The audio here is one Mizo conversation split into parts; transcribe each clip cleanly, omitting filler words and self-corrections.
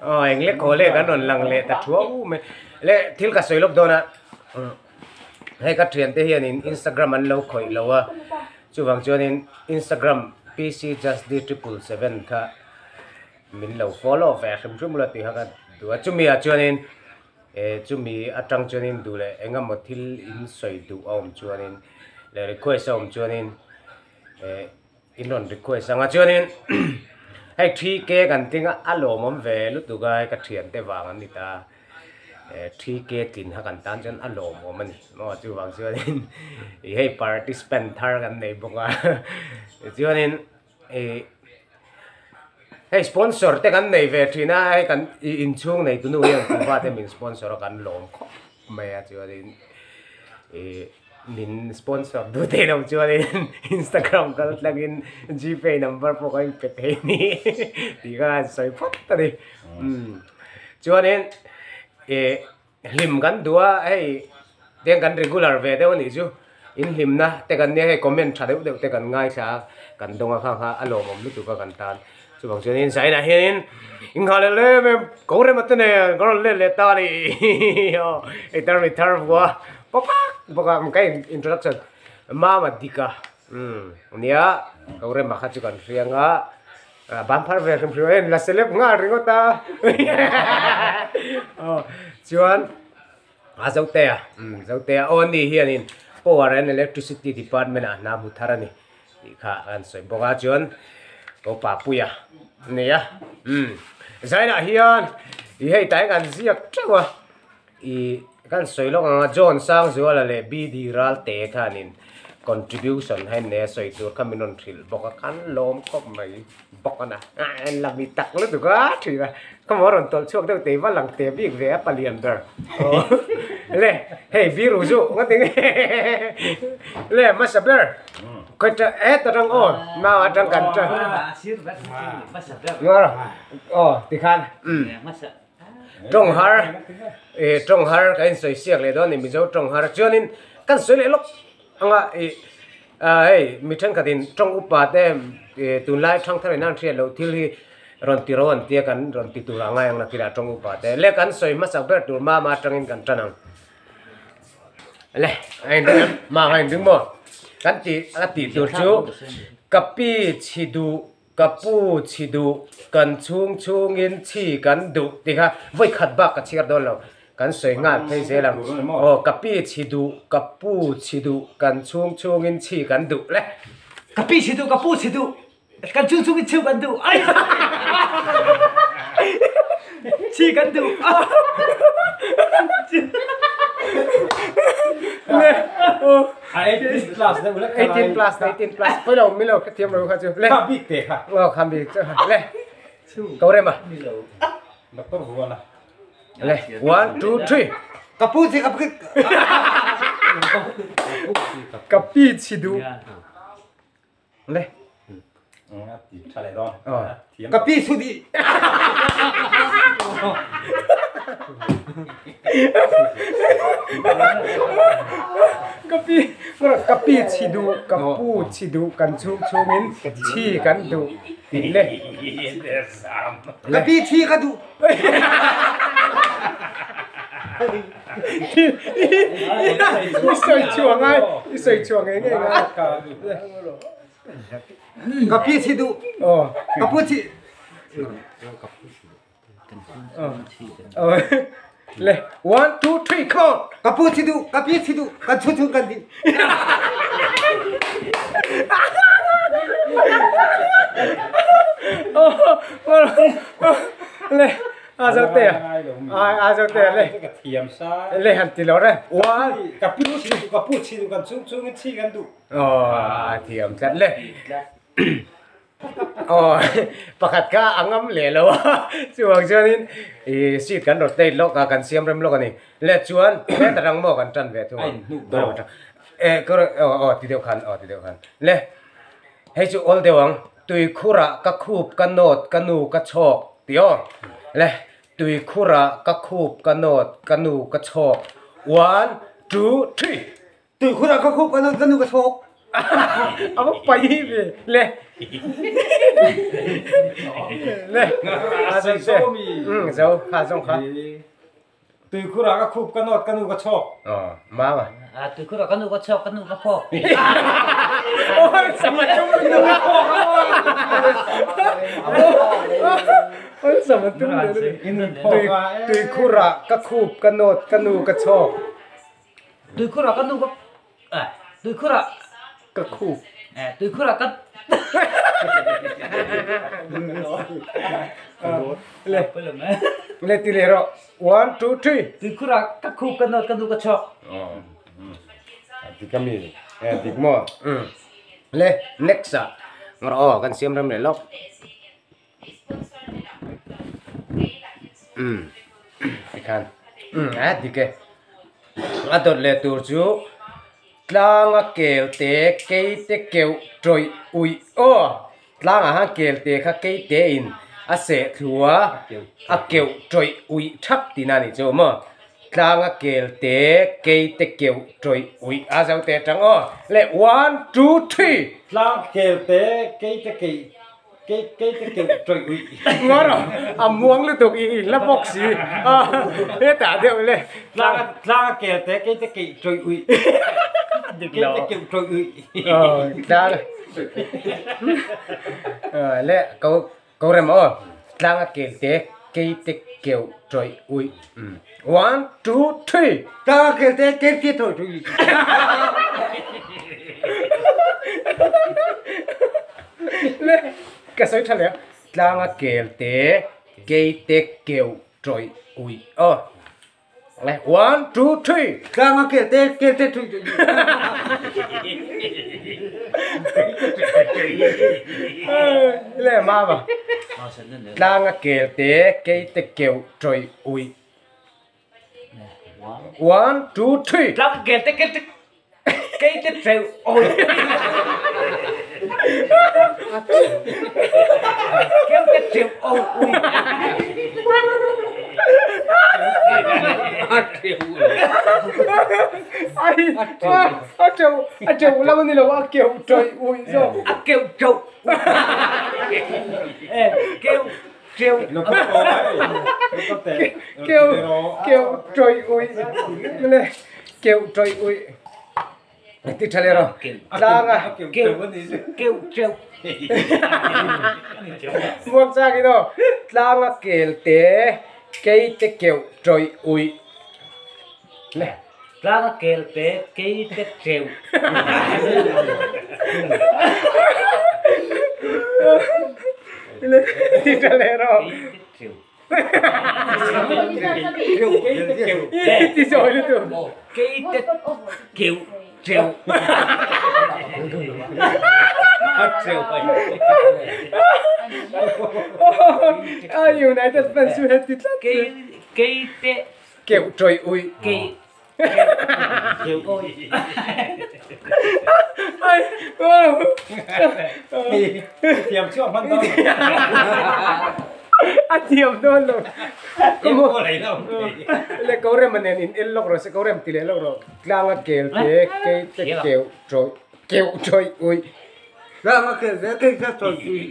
Aw eng lek haw leh kan rawn lang leh ta thuau mai le thil ka sawi lawk dawn a hei ka thiante hianin Instagram an lo khawih lo a chuvang chuanin Instagram P_C just D triple seven kha min lo follow ve hrim hrim ula tih kha ka duh a chumi ah chuanin eh chumi atang chuanin duh leh eng emaw thil in sawi duh a awm chuanin leh request a awm chuanin eh. In rawn request ang a chuanin hei thi ke kan tling a a lawmawm ve lutuk a hei ka thiante vang an ni ta eh thi ke tlin kha kan tan chuan a lawmawm a ni maw chuvang chuanin ih hei participant thar kan nei bawk a tichuanin ih hei sponsor te kan nei ve thin a hei kan ih inchhung nei tunu hian kuhva te min sponsor a kan lawm khawp mai a chuanin ih. Min sponsor duh theih loh chuanin Instagram kal tlangin Gpay number pawh ka inpe thei ni tih kha an sawi phawt a ni. Chuanin ih hlim kan duh a hei tiang kan regular ve deuh a nih chu in hlimna te kan nia hei comment tha deuh deuh te kan ngaithla a kan dawng a kha kha a lawmawm lutuk a kan tan. Chuvang chuanin Zainah hianin in nghah leh lem em ko rem ate nen ka rawn let leh ta a ni aw hei tar mi thar vua pawp bawk a ka introduction mama dika umm nia ko rema kha chu kan hriang a ban phar ve hrim hrim a en la celeb nghal ringawt a aw chuan a zotea umm zotea aw ani hianin power and electricity department ah hna hmu thar a ni. Tih kha an sawi bawk a chuan ko Papuia a ni a umm zainah hian ih hei tlai kan ziak teuh a ih kan sawi lawk ang a John Sangzuala leh BD Ralte khanin contribution kha in nei a sawi tur kha min rawn hrilh bawk a kan lawm khawp mai bawk a na la mi tak lutuk a thin a khawmaw rawn tawlh chhuak deuh tei va lang teh bik ve a palian ber le hei biru chu nga ti nge le hmasa ber khawi ta het atang aw nau atang kan tan aw tikhan tawng har ih tawng har kan insawi siak leh dawn a ni mizo tawng har chuanin kan sawi leh lawk anga ih hei mi thenkhatin tawng upa te ih tunlai thangthar in an hriat loh thil hi rawn ti ro an tia kan rawn ti tur a ngai ang nakilh ah tawng upa te le kan sawi hmasak ber tur mama atangin kan tan ang. Le a in ring mang a in ring maw kan tih a tih tur chu ka pi chhi duh ka pu chhi duh kan chhung chhungin chhi kan duh tih kha vawi khat bak ka chhiar dawn lo kan sawi nghal phei zel ang aw ka pi chhi duh ka pu chhi duh kan chhung chhungin chhi kan duh le. Ka pi chhi duh ka pu chhi duh Kan chung chung in cheu kan duh. Ai. Chi kan duh. Le. Oh. 18 plus deuh lek 18 plus 18 plus poi lo mi lo ka thiam lo kha chu le kha bik te kha oh kha bik chu le ko rem a doctor huana le 1 2 3 ka pu chi ka pu ka pi chi du Le. Tha leh dawn. Ka pi su dih. Ka pi ka pi chi duh ka pu chi duh kan chhung chhungin chi kan duh tih le. Ka pi chi ka duh. I sawi chhuah ngai i sawi chhuah ngei ngei ngai. Ka pi chi duh. Ka pu chi. Le 1 2 3 come on. Ka pu chi duh ka pi chi duh kan chu chu kan dih. Le a zo te a a zo te le ka thiam sa le han ti lo re one ka pu chi du ka pu chi du kan chung chung in chi kan du oh a thiam tlat le oh pakhat kha a ngam leh lo a chuvang chuanin i seat kan rotate lawk a kan siam rem lawk a ni le chuan heta rang maw kan tan ve thung a e aw ti deuh khan aw ti deuh khan le Hei chu awl deuh ang, tuikhurah ka khup ka nawt ka nu ka chhawk tih aw. Le, tuikhurah ka khup ka nawt ka nu ka chhawk. One, two, three. Tuikhurah ka khup ka nawt ka nu ka chhawk. A va pai ve le. Le. A sawi zo mi. Um zo kha zawng kha. Tuikhur ah ka khup ka nawt ka nu ka chhawk. Aw mau a. A tuikhur ah ka nu ka chhawk ka nu ka phawk. Aw sama tum lutuk a. Aw sama tum lutuk. Tuikhur ah ka khup ka nawt ka nu ka chhawk. Tuikhur ah ka nu ka tuikhur ah ka khup tuikhur ah ka le le ti leh rawh one two three tuikhur ah ka khup ka nawt ka nu ka chhawk dik ami dik maw le next ah rawh aw kan siam ram leh lawk umm tikhan umm a dik e a dawt leh tur chu tlanga kel te keite keuh tawih uih aw tlangah khan kel te kha keite in a seh thlu a a keuh tawih uih thap tihna a nih chu maw tlanga kel te keite keuh tawih uih a zo te atang aw le one two three. Tlang kel te keite keih Kei kei te keuh tawih uih. Ngawr a muang lutuk i hla bawk si a hetah deuh le. Tlang tlang a kel te kei te keih tawih uih. Kei te keuh tawih uih. Tlang le ko ko rem aw tlang a kel te kei te keuh tawih uih. One two three. Tlang a kel te kei te tawih uih. Le ka sawi tha leh a, tlanga kel te, keite keuh tawih uih aw. Le one two three. Tlanga kel te, kelte tawih uih. Le mama. Tlanga kel te, keite keuh tawih uih. One two three. Tlanga kel te, kelte Keite ṭeuh awi. Kelte ṭeuh awi ui. A ṭeuh a ṭeuh lo a ni lo a keuh ṭawih ui zawk. A keuh ṭeuh. Keuh ṭeuh. Keuh keuh ṭawih ui. Keuh tawih uih ti tha leh rawh tlang a keuh keuh teuh muang chang in aw tlang a kel te kei te keuh tawih uih le tlang a kel te kei te teuh le ti tha leh rawh. Ti sawi lutuk. Keite keuh teuh. A United fans chu heti tlat. Keite keuh tawih uih. Keuh awih. Thiam chu a hman dawn lo. A thiam dawn lo. Le ko rem nen in el lawk rawh se ko rem ti leh lawk rawh. Tlang a kel te kei te keuh tawih keuh tawih uih. Tlang a kel te kei te tawih uih.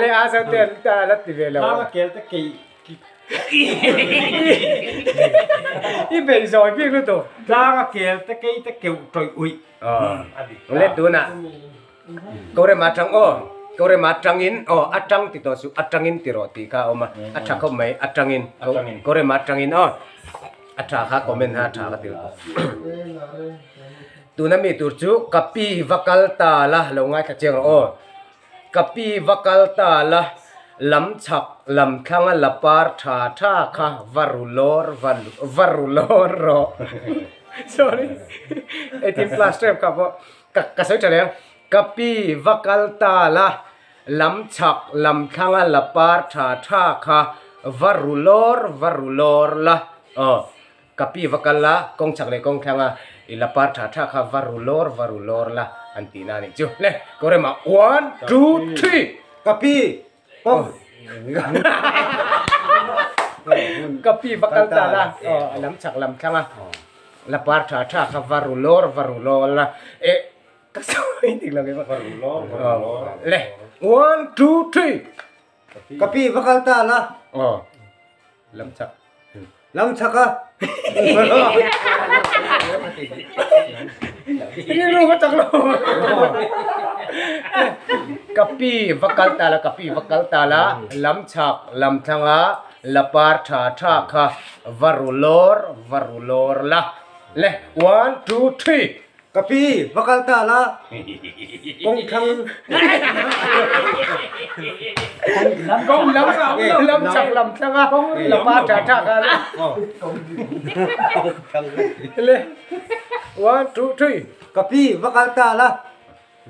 Le a zo te la ti ve lo. Tlang a kel te kei I bei zawi bik lutuk. Tlang a kel te kei te keuh tawih uih. Le tunah Korem atang aw Korem atangin aw atang ti tawh suh atangin ti rawh tih kha a awm a a tha khawp mai atangin Korem atangin aw a tha kha comment kha a tha ka ti tuna mi tur chu ka pi va kal ta la lo ngaithla chiang rawh aw ka pi va kal ta la lam chhak lam thlanga la par tha tha kha va ru lawr va va ru lawr rawh sorry 18 plus tep kha pawh. Ka ka sawi tha leh ang. Ka pi va kal ta la, lam chhak lam thlanga la par tha tha kha va ru lawr va ru lawr la. Aw, ka pi va kal la, kawng chhak leh kawng thlanga i la par tha tha kha va ru lawr va ru lawr la an tih na a nih chu. Le, ko remah one, two, three! Ka pi, kawng. Ka pi va kal ta la lam chak lam thlang a la par tha tha kha va ru lawr va ru lawr la e ka sawi tik lo va ru lawr va ru lawr le one two three ka pi va kal ta la aw lam chak lam chak a rilru va chak lo ka pi va kal ta la ka pi va kal ta la lam chak lam thlang a la par tha tha kha va ru lawr va ru lawr la le one two three ka pi va kal ta la kawng thlang kawng lam lam chak lam thlang a la par tha tha kha le one two three ka pi va kal ta la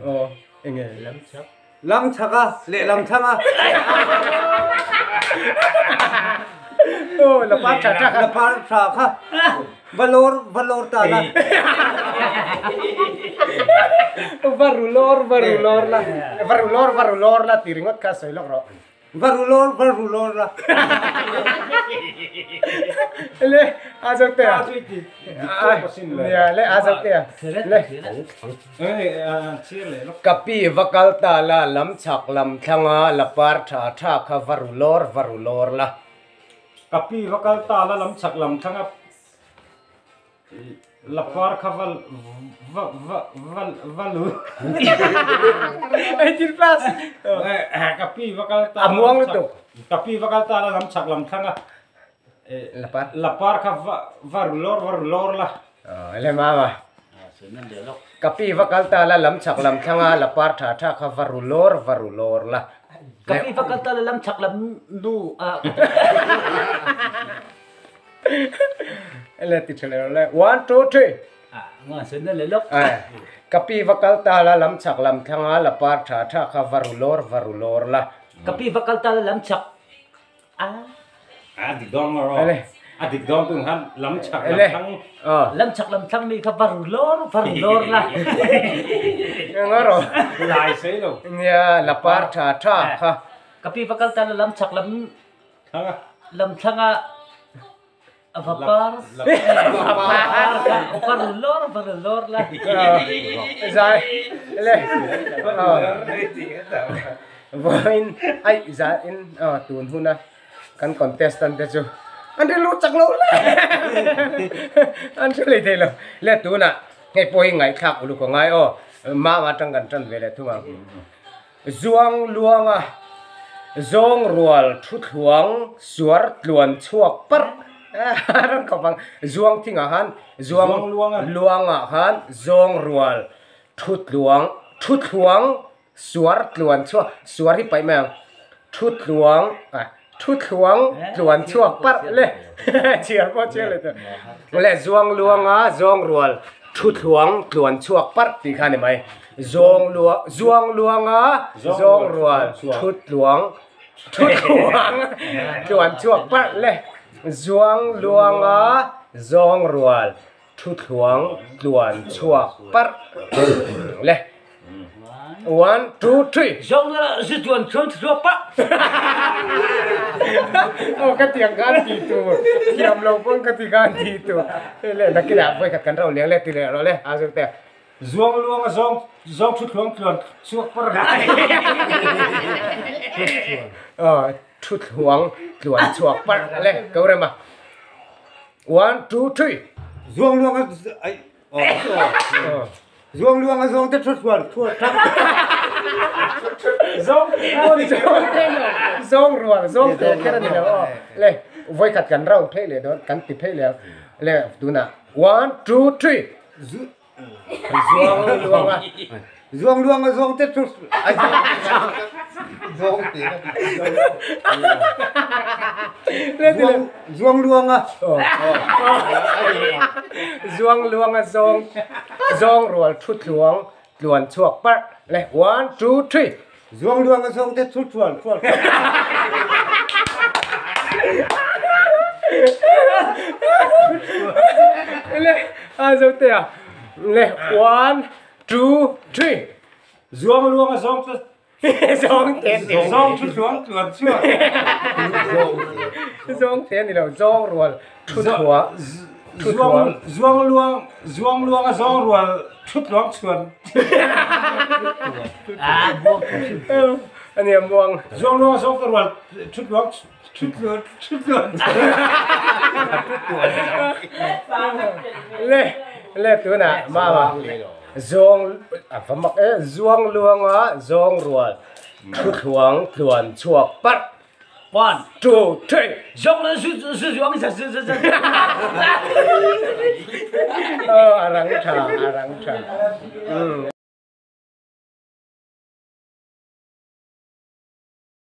aw enge lam chak lam chak a leh lam thlang a aw la par tha tha kha la par tha kha va lawr va lawr ta la va ru lawr va ru lawr la va ru lawr va ru lawr la tih ringawt kha sawi lawk rawh va ru lawr va ru lawr la le a zo te a nia le a zo te a le ka pi va kal ta la lam chak lam thlang a la par tha tha kha va ru lawr va ru lawr la ka pi va kal ta la lam chak lam thlang a la par kha va va va va va lu 18 plus ka pi va kal ta a muang lutuk ka pi va kal ta la lam chak lam thlang a la par la par kha va va ru lawr va ru lawr la le ma ma ka pi va kal ta la lam chak lam thlang a la par tha tha kha va ru lawr va ru lawr la ka pi va kal ta la lam chak lam nu a le ti thele le 1 2 3 nga sen le lok ka pi va kal ta la lam chak lam thlang a la par tha tha kha va ru lawr va ru lawr la ka pi va kal ta la lam chak a a dik dong ro a dik dong tung han lam chak lam thlang lam chak lam thlang mi kha va ru lawr va ru lawr la nga ro lai sei lo nia la par tha tha kha ka pi va kal ta la lam chak lam thlang lam thlang a vapar vapar lor var lor la zai le voin ai za in tun huna kan contestant te chu an ri lu chak lo le an chu le thei lo le tuna ngai pawh hi ngai thlak ulu ko ngai aw ma ma tang kan tan ve le thunga zuang luanga zawng rual thu thluang suar tluan chhuak par ran ko bang zuang thinga han zuang luanga han zawng rual thu thluang suar tluan chhuak suar hi pai mai thu thluang thu thluang tluan chhuak par le chiar po chiar le to le zuang luanga zawng rual thu thluang tluan chhuak par ti kha ni mai zawng lua zuang luanga zawng rual thu thluang tluan chhuak par le zuang luanga zawng rual thu thluang tluan chhuak par le 1 2 3 zawng la zu tuan chuan chhuak pa oh ka tiang kan ti tu thiam lo pon ka ti kan ti tu le nakila voi khat kan ro leng le ti le ro le a zu te zuang luanga zawng zawng thu thluang tluan chhuak par thu thluang tluan chhuak par le ko rema 1 2 3 zuang luanga ai zuang luanga zawng te thu thluan chhuak zawng zawng rual zawng te kher ani lo le voi khat kan rau phei le don kan ti phei le le tuna 1 2 3 zuang luanga zuang luanga zawng te thu ai zawng te zuang luanga zuang luanga zawng zawng rual thu thluang tluan chhuak par le 1 2 3 zuang luanga zawng te thu thluan chhuak le a zo te a le 1 2 3 zuang luanga zawng te Zawng te ni lo. Zawng thu tluang tluan chhuak. Zawng te ni lo, zawng rual thu thluah thu thluang. Zuang luang zuang luang a zawng rual thu tluang chhuan. A nia muang. Zuang luang a zawng te rual thu tluang thu tluan thu tluan. Le le tunah mama. Zawng a va mak e, zuang luanga zawng rual thuthluang tluan chhuak parh. One, two, three. Zawng luang zu zu zuang za zu zu zu. Oh, a rang tha, a rang tha.